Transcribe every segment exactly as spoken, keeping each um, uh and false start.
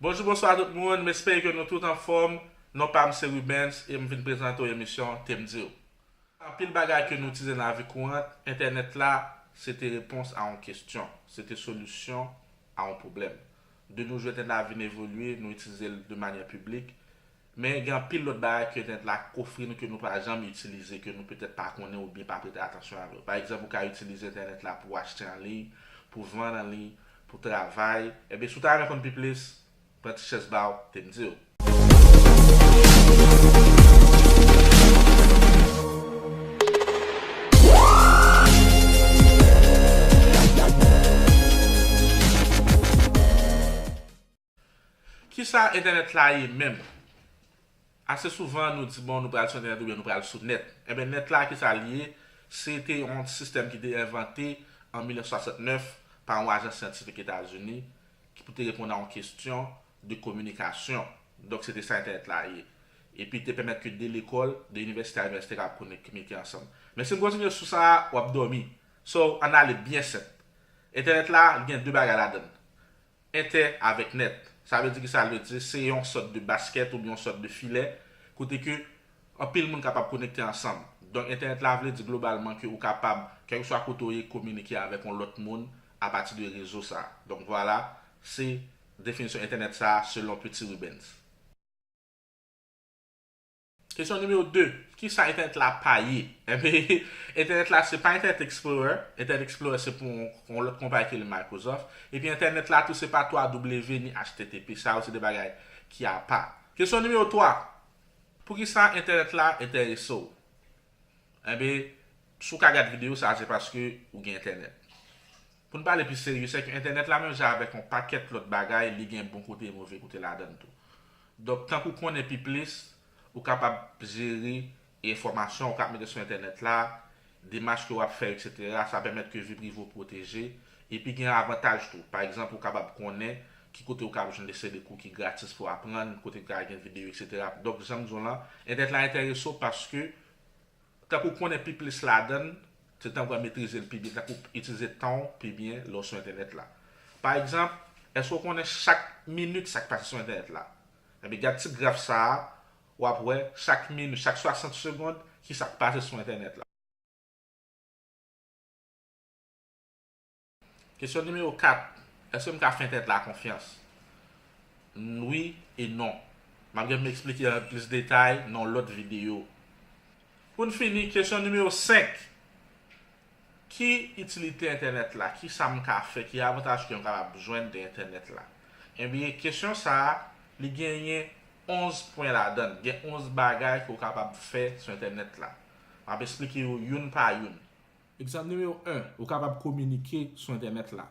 Bonjou, bonswa tout moun, m espere ke nou tout anfòm. Non pa m se Rubens e m vin prezante w emisyon Te m di w. Anpil bagay ke nou itilize nan lavi kourant, entènèt la, se te repons a yon kesyon, se te solisyon a yon pwoblèm. De nos jours, entènèt la vin evolye, nou itilize l de manyè piblik, men gen anpil lòt bagay ke entènèt la ofri nou ke nou pa janm itilize, ke nou petèt pa konnen oubyen pa prete atansyon avè l. Pa egzanp, ou ka itilize entènèt la pou w achte an liy, pou w vann an liy, pou w travay. Ebyen, si w ta renmen konn pi plis, pran ti chèz ba w, Te m di w. Kisa entènèt la ye menm? Ase souvan, nou di, bon, nou pral sou entènèt oubyen nou pral sou nèt. Ebyen, nèt la, kisa l ye? Se te yon sistèm ki te envante an mil nèf san swasannnèf pa yon ajans syantifik Etazini ki pou te reponn a yon kesyon de kominikasyon. Donk, se te sa entènèt la ye. Epi, te pèmèt ke de lekòl, de inivèsite a inivèsite kapab kominike ansanm. Men si n kontinye sou sa a, w ap dòmi. So, ann ale byen senp. Entènèt la, li gen de bagay ladan l. Entè avèk nèt. Sa vle di ki sa l vle di? Se yon sòt de baskèt oubyen yon sòt de filè, kote ke anpil moun kapab konekte ansanm. Donk, entènèt la vle di globalman ke ou kapab, kèlkeswa kote w ye, kominike avèk yon lòt moun apati de rezo sa a. Donk, vwala, se definisyon entènèt sa a selon Petit Rubens. Kesyon nimewo de, kisa entènèt la pa ye? Enben, entènèt la se pa Internet Explorer. Internet Explorer se pou yon, yon lòt konpayi ki rele Microsoft. Epi entènèt la tou se pa twa W ni H T T P. Sa yo se de bagay ki apa. Kesyon nimewo twa, poukisa entènèt la enterese w? Enben, si w ka gad videyo sa a, se paske ou gen entènèt. Pou n pale pi serye, se ke entènèt la menm jan avèk yon pakèt lòt bagay, li gen bon kote e move kote ladan l tou. Donk, tank ou konnen pi plis, ou kapab jere enfòmasyon ou k ap mete sou entènèt la, demach ke w ap fè, etsetera. Sa pèmèt ke vi prive w pwoteje. Epi gen avantaj tou. Pa egzanp, ou kapab konnen ki kote ou kapab jwenn de seri de kou ki gratis pou w aprann, kote w ka gen videyo, etsetera. Donk, jan m di w lan, entènèt la enterese w paske tank ou konnen pi plis ladan l, se tank ou pral metrize l pi byen, tank ou itilize tan w pi byen lè w sou entènèt la. Pa egzanp, èske w konnen chak minit sa k pase sou entènèt la? Ebyen, gad ti graf sa a, w ap wè chak minit, chak swasant segonn, ki sa k pase sou entènèt la. Kesyon nimewo kat, èske m ka fè entènèt la konfyans? Wi e non. M ap gen pou m eksplike an plis detay nan yon lòt videyo. Pou n fini, kesyon nimewo senk. Ki itilite entènèt la? Kisa m ka fè? Ki avantaj ke m kapab jwenn de entènèt la? Ebyen, kesyon sa a, li genyen onz pwen ladan l. Gen onz bagay ke w kapab fè sou entènèt la. M ap eksplike yo youn pa youn. Egzanp nimewo en, ou kapab kominike sou entènèt la.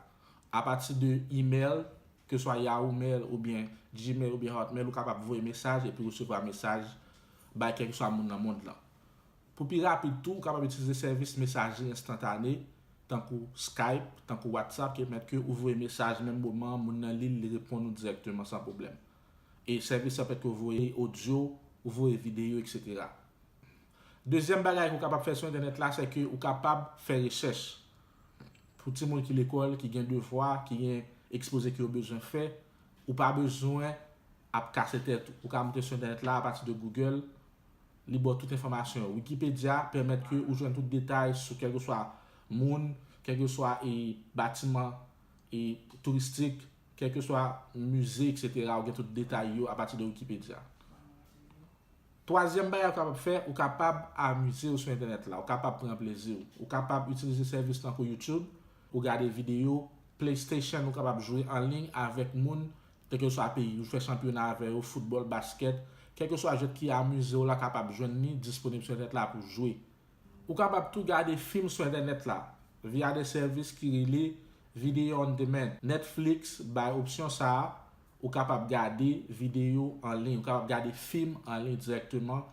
Apati de email, keswa Yahoo Mail oubyen Gmail oubyen Hotmail, ou kapab voye mesaj epi resevwa mesaj bay kèlkeswa moun nan mond lan. Pou pi rapid tou, ou kapab itilize sèvis mesajri enstantane, tankou Skype, tankou WhatsApp, ki pèmèt ke ou voye mesaj menm moman an, moun nan li l, li reponn ou dirèkteman san pwoblèm. E sèvis sa pèmèt ke ou voye odyo, ou voye videyo, etsetera. Dezyèm bagay ke ou kapab fè sou entènèt la, se ke ou kapab fè rechèch. Pou timoun ki lekòl, ki gen devwa, ki gen ekspoze ke yo bezwen fè, ou pa bezwen ap kase tèt ou. Ou ka moute sou entènèt la apati de Google, li ba w tout enfòmasyon yo. Wikipedia pèmèt ke ou jwenn tout detay sou kèlkeswa moun, kèlkeswa, e, batiman, e, touristik, kèlkeswa mize, etsetera. Ou gen tout detay yo apati de Wikipedia. Twazyèm bagay ou kapab fè, ou kapab amize w sou entènèt la, ou kapab pran plezi w. Ou kapab itilize sèvis tankou YouTube, ou gade videyo, PlayStation, ou kapab jwe an liy avèk moun, kèlkeswa peyi, ou fè chanpyona avè yo, foutbòl, baskèt, kèlkeswa jwèt ki amize w la kapab jwenn li disponib sou entènèt la pou jwe. Ou kapab tou gade fim sou entènèt la via de sèvis ki rele Video on Demand. Netflix bay opsyon sa a, ou kapab gade videyo an liy, ou kapab gade fim an liy dirèkteman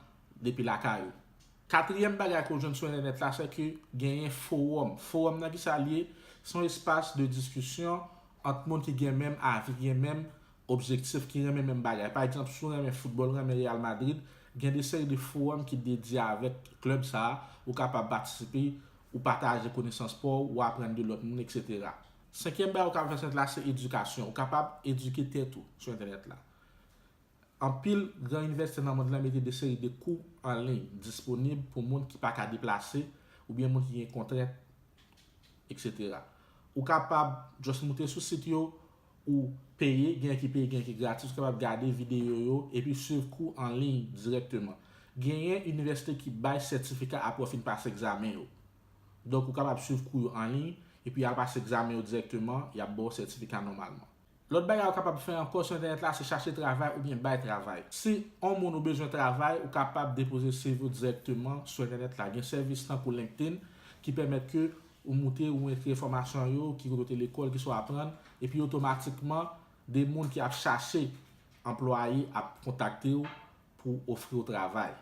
depi lakay ou. Katriyèm bagay ke w jwenn sou entènèt la, se ke genyen fowòm. Fowòm nan kisa l ye? Se yon espas de diskisyon ant moun ki gen menm avi, ki gen menm objektif, ki renmen menm bagay. Pa egzanp, si w renmen foutbòl, w renmen Real Madrid, gen de seri de fowòm ki dedye avèk klèb sa a, ou kapab patisipe, ou pataje konesans pa w, ou aprann de lòt moun, etsetera. Senkyèm bagay ou kapab fè sou entènèt la se edikasyon. Ou kapab edike tèt ou sou entènèt la. Anpil gran inivèsite nan mond lan mete de seri de kou an liy disponib pou moun ki pa ka deplase oubyen moun ki gen kontrent, et cetera. Ou kapab just moute sou sit yo, ou peye, gen ki peye, gen ki gratis, ou kapab gade videyo yo epi swiv kou an liy dirèkteman. Genyen inivèsite ki bay sètifika apre w fin pase egzamen yo. Donk, ou kapab swiv kou yo an liy epi al pase egzamen yo dirèkteman, y ap ba w sètifika nòmalman. Lòt bagay ou kapab fè ankò sou entènèt la se chache travay oubyen bay travay. Si on moun ou bezwen travay, ou kapab depoze C V w dirèkteman sou entènèt la. Gen sèvis tankou LinkedIn ki pèmèt ke ou moute, ou entri enfòmasyon yo, ki kote w te lekòl, kisa w aprann, epi otomatikman de moun ki ap chache anplwaye ap kontakte w pou ofri w travay.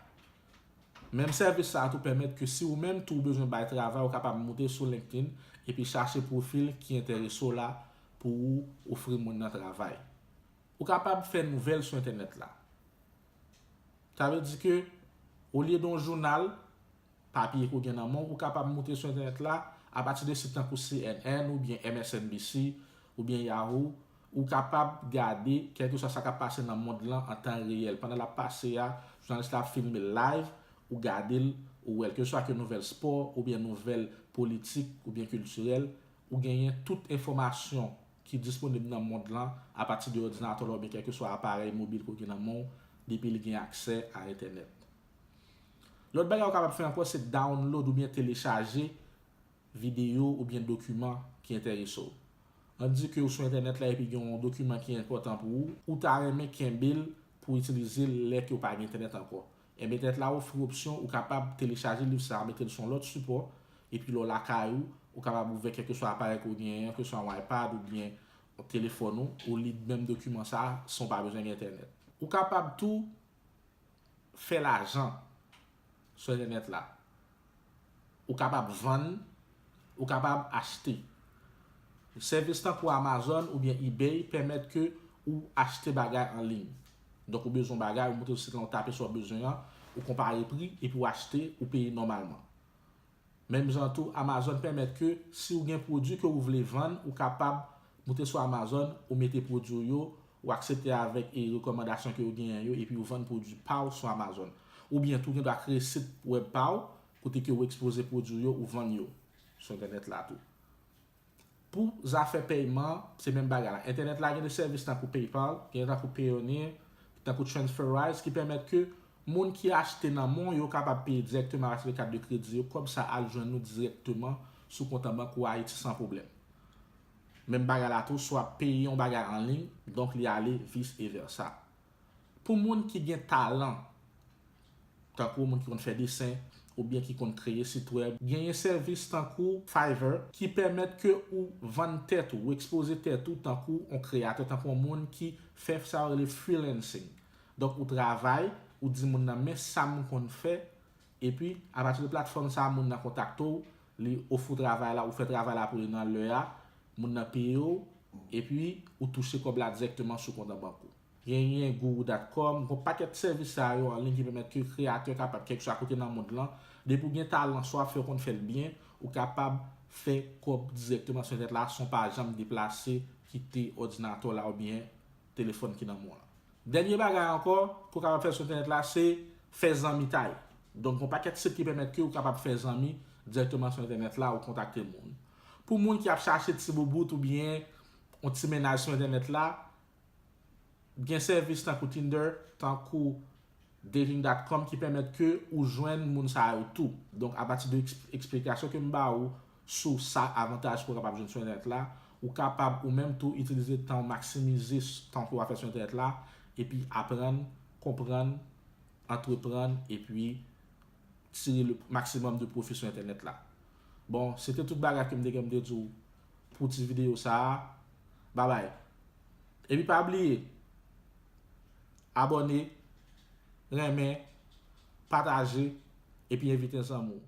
Menm sèvis sa a tou pèmèt ke si ou menm tou ou bezwen bay travay, ou kapab moute sou LinkedIn epi chache pwofil ki enterese w la pou ou ofri moun nan travay. Ou kapab fè nouvèl sou entènèt la. Sa vle di ke olye de yon jounal papye ke w gen nan men w, ou kapab moute sou entènèt la apati de sit tankou C N N oubyen M S N B C oubyen Yahoo, ou kapab gade kèlkeswa sa k ap pase nan mond lan an tan reyèl. Pandan l ap pase a, jounalis la ap filme l live, ou gade l, ou wè l. Keseswa ke nouvèl spò, oubyen nouvèl politik, oubyen kiltirèl, ou genyen tout enfòmasyon ki disponib nan mond lan apati de òdinatè w la oubyen kèlkeswa aparèy mobil ke w gen nan men w, depi l gen aksè a entènèt. Lòt bagay ou kapab fè ankò se download oubyen telechaje videyo oubyen dokiman ki enterese w. Ann di ke w sou entènèt la epi gen yon dokiman ki enpòtan pou ou, ou ta renmen kenbe l pou itilize l lè ke w pa gen entènèt ankò. Ebyen, entènèt la ofri opsyon ou kapab telechaje liv sa a, mete l sou yon lòt sipò, epi lè w lakay ou, ou kapab ouvè kèlkeswa aparèy ke w genyen, keseswa yon iPad oubyen yon telefòn ou, ou li menm dokiman sa a san w pa bezwen gen entènèt. Ou kapab tou fè lajan sou entènèt la. Ou kapab vann, ou kapab achte. Sèvis tankou Amazon oubyen eBay pèmèt ke ou achte bagay an liy. Donk, ou bezwen yon bagay, ou moute sou sit lan, ou tape sa w bezwen an, ou konpare pri, epi ou achte, ou peye nòmalman. Menm jan tou, Amazon pèmèt ke si w gen pwodui ke w vle vann, ou kapab moute sou Amazon, ou mete pwodui w yo, ou aksepte avèk e rekòmandasyon ke yo genyen yo, epi ou vann pwodui pa w sou Amazon. Oubyen tou, ou gen dwa kreye sit wèb pa w, kote ke ou ekspoze pwodui w yo, ou vann yo sou entènèt la tou. Pou zafè pèyman, se menm bagay la. Entènèt la gen de sèvis tankou PayPal, gen tankou Payoneer, tankou Transferwise, ki pèmèt ke moun ki achte nan men w yo kapab peye dirèkteman apati de kat de kredi yo, kòb sa al jwenn nou dirèkteman sou kont an bank ou Ayiti san pwoblèm. Menm bagay la tou, si w ap peye yon bagay an liy, donk li ale vice versa. Pou moun ki gen talan, tankou moun ki konn fè desen oubyen ki konn kreye sit wèb, genyen sèvis tankou Fiverr ki pèmèt ke ou vann tèt ou, ou ekspoze tèt ou tankou yon kreyatè, tankou yon moun ki fè sa yo rele freelancing. Donk, ou travay, ou di moun nan, "Men sa m konn fè," epi, apati de platfòm sa a, moun nan kontakte w, li ofri w travay la, ou fè travay la pou li nan lè a, moun nan peye w, epi ou touche kòb la dirèkteman sou kont an bank ou. Genyen guru dot com, gon pakèt sèvis sa yo an liy ki pèmèt ke kreyatè kapab, kèlkeswa kote nan mond lan, depi w gen talan, swa w ap fè, w konn fè l byen, ou kapab fè kòb dirèkteman sou entènèt la san w pa janm deplase, kite òdinatè w la oubyen telefòn ki nan men w lan. Dènye bagay ankò ke w kapab fè sou entènèt la, se fè zanmitay. Donk, gon pakèt sit ki pèmèt ke w kapab fè zanmi dirèkteman sou entènèt la, ou kontakte moun. Pou moun ki ap chache ti boubout oubyen yon ti mennaj sou entènèt la, gen sèvis tankou Tinder, tankou dating dot com ki pèmèt ke ou jwenn moun sa yo tou. Donk, apati de eks-, eksplikasyon ke m ba ou sou sa avantaj ke w kapab jwenn sou entènèt la, ou kapab ou menm tou itilize tan w, maksimize s-, tan ke w ap fè sou entènèt la, epi aprann, konprann, antreprann, epi tire le maksimòm de pwofi sou entènèt la. Bon, se te tout bagay ke m te gen pou m te di w pou ti videyo sa a. Babay. Epi pa bliye, abòne, renmen, pataje, epi envite zanmi w.